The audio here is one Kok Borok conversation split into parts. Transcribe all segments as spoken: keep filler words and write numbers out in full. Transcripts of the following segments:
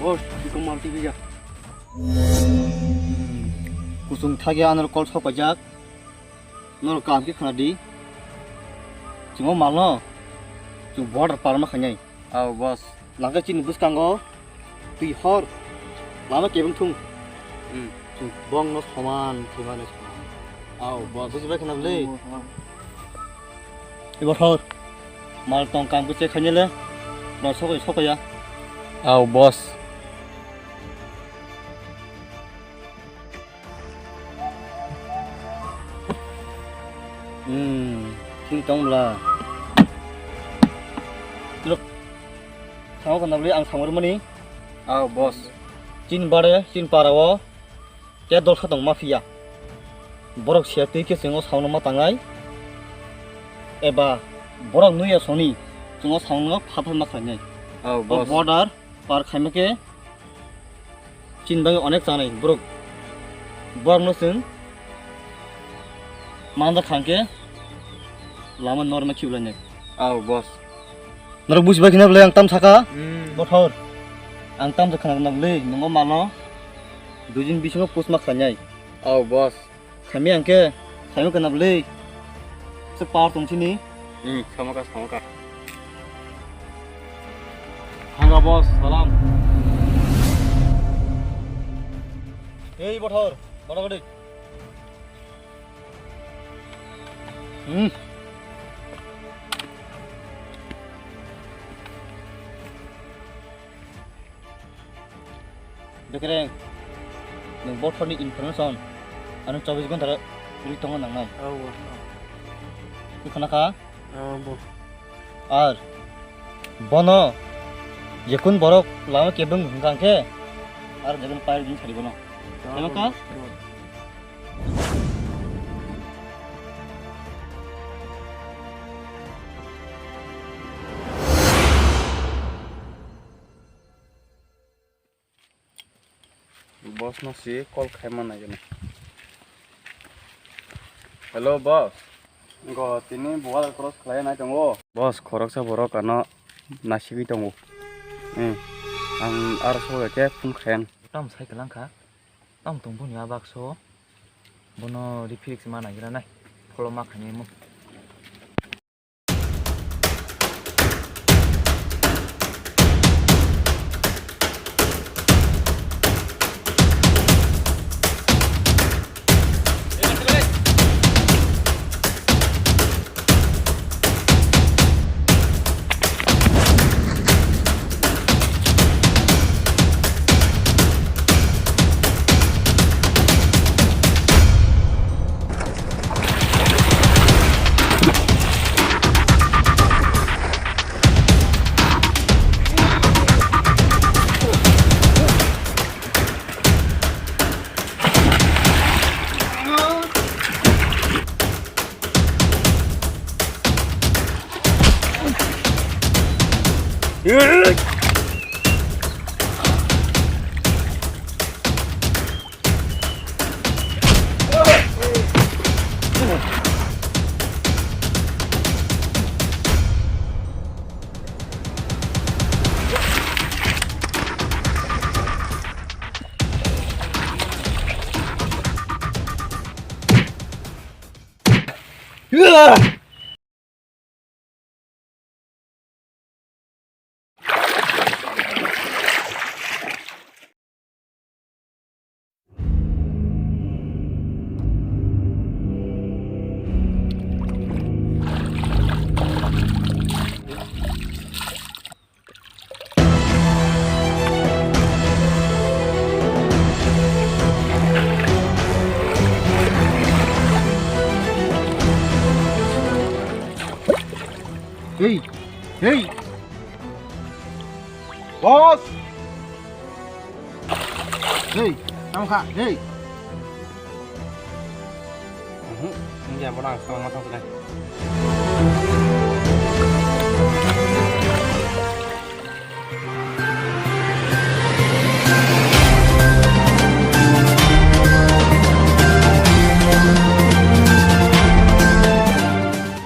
Boss, iko mal tibijak. Kusung thagi anor kol sok paijak. Nor kam ki khana di. Chungo mal no. Chung border par ma khanai. Aw, boss. Langka chini bwskango twi hor lama kebeng thung. Hmm. Chwng bongno soman khaimani soman. Aw, boss. Bujibai khna bwle? Oh, oh. Ibo hor. Mal tong kam khe khainele. Mal sokoi sokoya. Aw, boss. Hmm, thing tong bla. Look. Thango kana bwle ang thangor mani. Aw, boss. Chin bare, chin para o. Khe dol kha tong mafia. Borok sia twi khe chwng o sound ma tangnai. Eba borok nui ya soni chwng o sound no pha pha ma khlainai. Aw, boss. Border par khaima khe Chini bagwi onek chanai borok. Borokno chwng manda khangkhe lama norma khiwlainai. Aw, boss. Norok bujibai khina bwle ang tam saka? Hmm. Bothor. Ang tam sakha na bwle nungo mano dui din bisingo post ma khlainai. Aw, boss. Khaimi ang khe, khaimi kana bwle. Se par tong sini. Hmm, sama ka, sama ka. Hanga boss, salam. Ei bothor, bothor gadi. Hmm. Bekereng, nwng bothorni information ano chobbish ghonta rwi tongo nangnai. Oh, oh, oh. Twi khna kha? Oh, bo. Ar bono jekun borok lama kebeng hwnkha khe, ar jekun pair din sari bono. Oh, tama kha? Oh, oh. Boss no si call khai ma nai gani. Hello boss. Go tini border cross khlai nai tongo. Boss, khoroksa borok ano nasigwi tongo. Eh, ang aro soga khe phone khayan. Tam sai kalang kha. Tam tong boni a bakso. Bono refix ma nai gra nai. Follow ma khaini mo. Hey, hey. Boss. Hey, tamo kha, hey. Mhm, ini apa nang, sama matang sudah.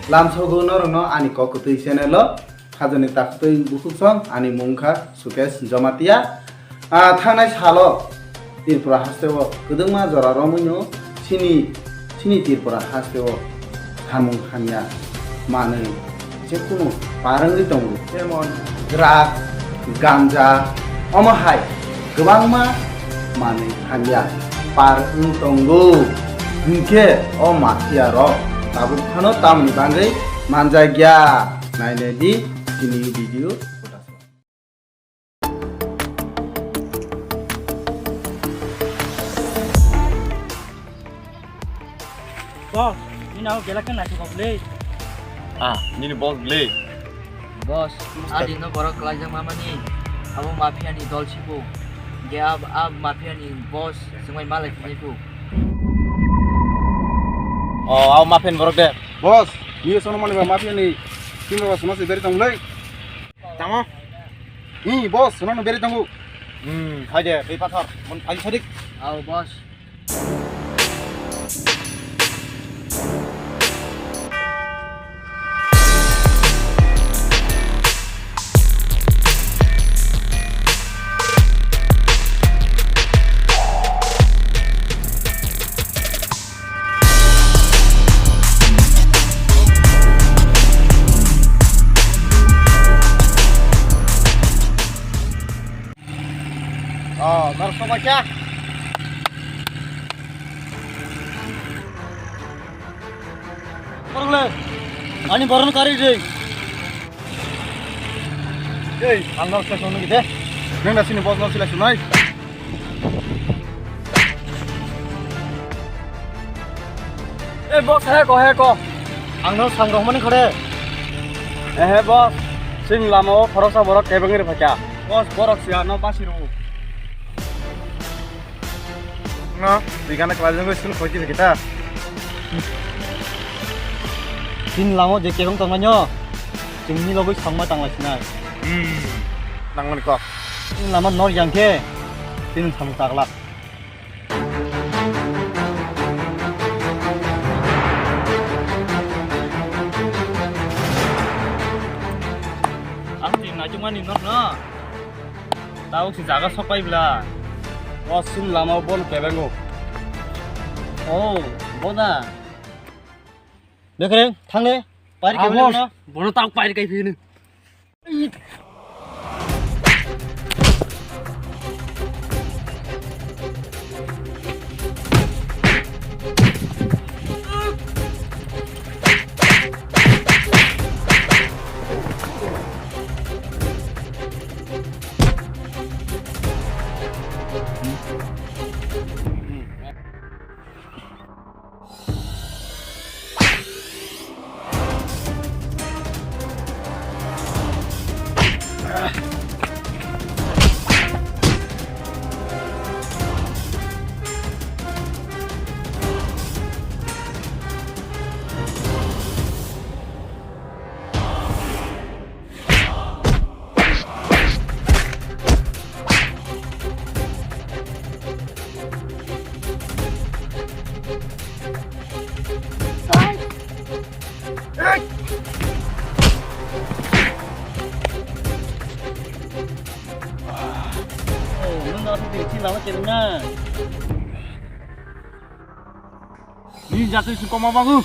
Lamsogo norokno ani kok kwtwi channel o. Hajani taktwi bukhuk song, ani mung kha Sukesh Jamatia. Ah, thangnai salo Tripura hasteo kwdwngma jora romwino chini, chini Tripura hasteo samung hamya manwi jekunu par wngwi tongo, jemon drugs, ganja, omo hai kwbangma manwi hamya par wng tongo. Hinkhe o mafia rok tabuk phano tamoni bagwi manjakya, nainai di chini video. Boss, nini abo belai khe naithok kok le. Ah, nini boss le. Boss, ah, dino borok kwlaijak mamani abo mafia ni dol sibo. Ge ab, ab mafia ni boss, chwngbai malai phai phu. Oh, abo mafia ni borok de. Boss, nini sono mani ba mafia ni team ba sono se beri tong le. Tamo? Hi, boss, sono beri tongo. Hmm, hai de, tei pathor, mon phai sadik. Au, boss. Oh, nor sobaikha. Borok le, ani borokno kari rwi. Ei, ang nor sila songno gide. Nang da sini boss nor sila sunai. Ei boss, he ko, he ko. Ang no sang rok mani khore. Ehe boss, sing lama o khoroksa borok kebeng ri phaikha. Boss, borok sia no basi rwo. No, bigana kwlai jagwi sul khoiti kita. Sing lama o je kebeng tongmani o. Chwngni logwi songma tanglai sinai. Hmm. Nangmani kok. Chwng lama nor yang khe, chwng samung taglak. Ang chwng naichukmani nokno. Tabuk si jaga sok pai bla. O chwng lama o bon kebengo. Oh, bona. Bekreng, thangle, pair Ah, kebeng boss, na. Bono tak pair kai phini. Oh, nung no asuk ding, sing lama cheleng na. Ni jatwi sing koma bangu.